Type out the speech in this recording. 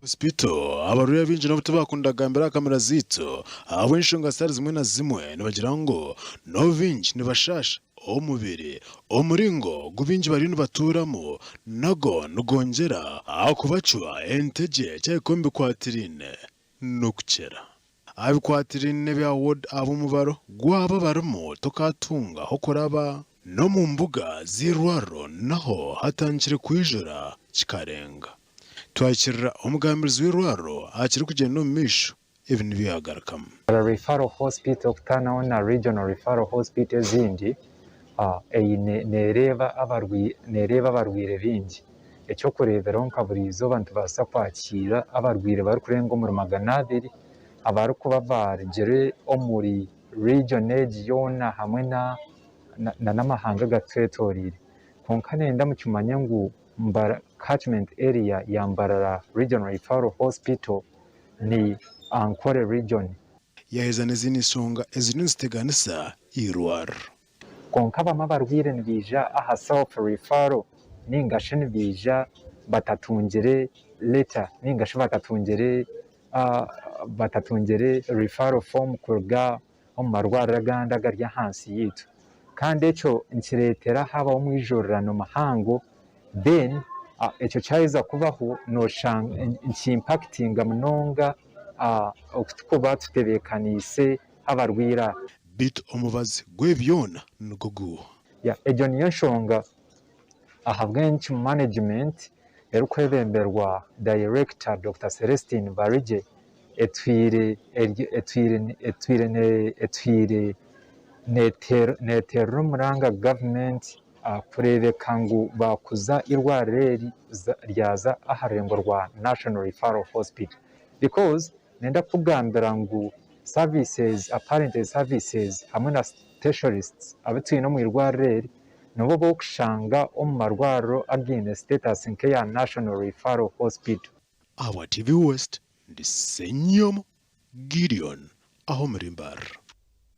Hospital, abarwaire abaingi n'obu tibakunda kugambira aha kamera zaitu ahabw'enshonga zitari zimwe na zimwe nibagira ngu n'obu baingi nibashaasha omubiri, omuringo ogu baingi bariyo nibatuuramu nagwo nigwongyera aha kubacwa entegye kyahika omu bikwatiraine n'okukira. Aha bikwatiraine bya ward ab'omubaro gwabo abarimu tokatunga ah'okuraba. N'omu mbuga z'eirwariro naho hatandikire kwijura kikarenga. Twakirira omugambirizi w'eirwariro aha kirikugyenda omu maisho, ebi nibyo yaagarukamu. Mbarara Referral Hospital okutaanaho na Regional Referral Hospital ezindi, eine nereeba nereeba abarwaire baingi. Eky'okureeberaho nka buri izooba nitubaasa kwakiira abarwaire barikurenga omuri 200 abarikuba barugire omuri region egi yoona hamwe n'amahanga agatwetoreire. Kwonka nenda mukimanye ngu Catchment area ya Mbarara Regional Referral Hospital ni Ankole Region. Yaaheza n'ezindi nshonga eziriyo niziteganisa eirwariro. Kwonka abamwe abarwaire nibaija aha self referral ninga shi nibaija batatungire letter ninga shi batatungire batatungire referral form kuruga omu marwariro agandi agari ahansi yaitu. Kandi ekyo nikireetera haabaho omwijurirano muhango then ekyo kyaheza kubaho noshanga nikimpakitinga munonga oku turikuba tutebeekaniise abarwaire aba. Beitu omubazi gw'ebi byona nigwo guuha? Egyo niyo nshonga ahabw'enki management erikwebemberwa Dayirekita Dokita Celestine Barigye etwire etwire neeterera omuranga gavumenti kureebeka ngu baakuza eirwariro eri ryaza aha rurengo rwa National Referral Hospital because nenda kukugambira ngu services, apparently services hamwe na specialists abu twine omu irwariro eri nibo b'okushanga omu marwariro againe status nk'eya National Referral Hospital. Ahabwa TV West, ndi Ssenyomo Gideon aha omuri Mbarara.